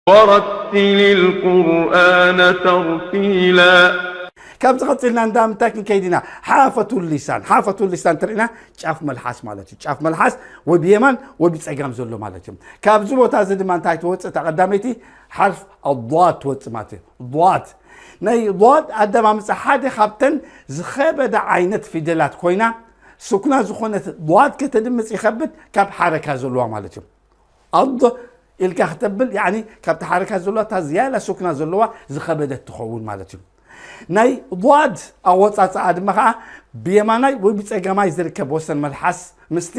ورتل القرآن ترتيلا ካብዚ ቀፂልና እንዳ ምንታይ ክንከይድ ኢና? ሓፈቱ ሊሳን። ሓፈቱ ሊሳን ትርኢና ጫፍ መልሓስ ማለት እዩ። ጫፍ መልሓስ ወይ ብየማን ወይ ብፀጋም ዘሎ ማለት እዩ። ካብዚ ቦታ እዚ ድማ እንታይ ትወፅእ? እታ ቀዳመይቲ ሓርፍ ኣድ ትወፅእ ማለት እዩ። ድ። ናይ ድ ኣደማምፃ ሓደ ካብተን ዝኸበደ ዓይነት ፊደላት ኮይና፣ ስኩና ዝኾነት ድ ከተድምፅ ይኸብድ ካብ ሓረካ ዘለዋ ማለት እዩ። ኣድ ኢልካ ክተብል ያኒ ካብቲ ሓረካ ዘለዋ እታ ዝያዳ ሱክና ዘለዋ ዝኸበደት ትኸውን ማለት እዩ። ናይ ድ ኣወፃፅኣ ድማ ከዓ ብየማናይ ወይ ብፀጋማይ ዝርከብ ወሰን መልሓስ ምስቲ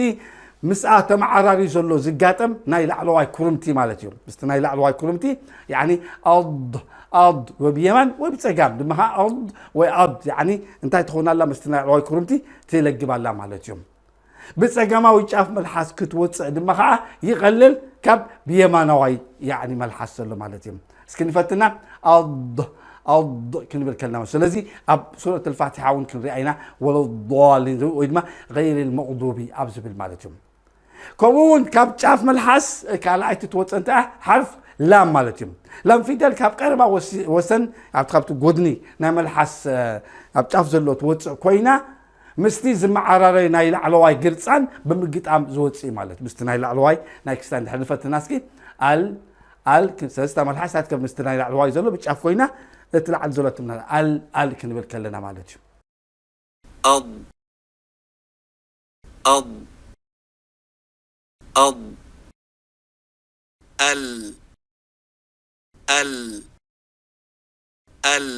ምስኣ ተመዓራሪ ዘሎ ዝጋጠም ናይ ላዕለዋይ ኩርምቲ ማለት እዩ። ምስቲ ናይ ላዕለዋይ ኩርምቲ ያኒ ኣድ ኣድ ወይ ብየማን ወይ ብፀጋም ድማ ከዓ ኣድ ወይ ኣድ ያኒ እንታይ ትኸውን ኣላ? ምስቲ ናይ ላዕለዋይ ኩርምቲ ትለግብ ኣላ ማለት እዩ። ብፀጋማዊ ጫፍ መልሓስ ክትወፅእ ድማ ከዓ ይቐልል ካብ ብየማናዋይ ያኒ መልሓስ ዘሎ ማለት እዩ። እስኪ ንፈትና ኣድ ኣድ ክንብል ከለና ማለት። ስለዚ ኣብ ሱረት ልፋቲሓ እውን ክንሪኣ ኢና ወለዳሊን ዝብል ወይ ድማ ገይር ልመቕዱቢ ኣብ ዝብል ማለት እዩ። ከምኡ እውን ካብ ጫፍ መልሓስ ካልኣይቲ ትወፅእ እንተ ሓርፍ ላም ማለት እዩ። ላም ፊደል ካብ ቀረባ ወሲ- ወሰን ኣብቲ ካብቲ ጎድኒ ናይ መልሓስ ኣብ ጫፍ ዘሎ ትወፅእ ኮይና ምስቲ ዝመዓራረይ ናይ ላዕለዋይ ግርፃን ብምግጣም ዝወፅእ ማለት ምስቲ ናይ ላዕለዋይ ናይ ክስታ እንድሕር ንፈትና እስኪ ኣል ኣል ሰለስታ መልሓሳት ከም ምስቲ ናይ ላዕለዋይ ዘሎ ብጫፍ ኮይና እቲ ላዕሊ ዘሎ ትምና ኣል ኣል ክንብል ከለና ማለት እዩ። أض أض أض ال ال ال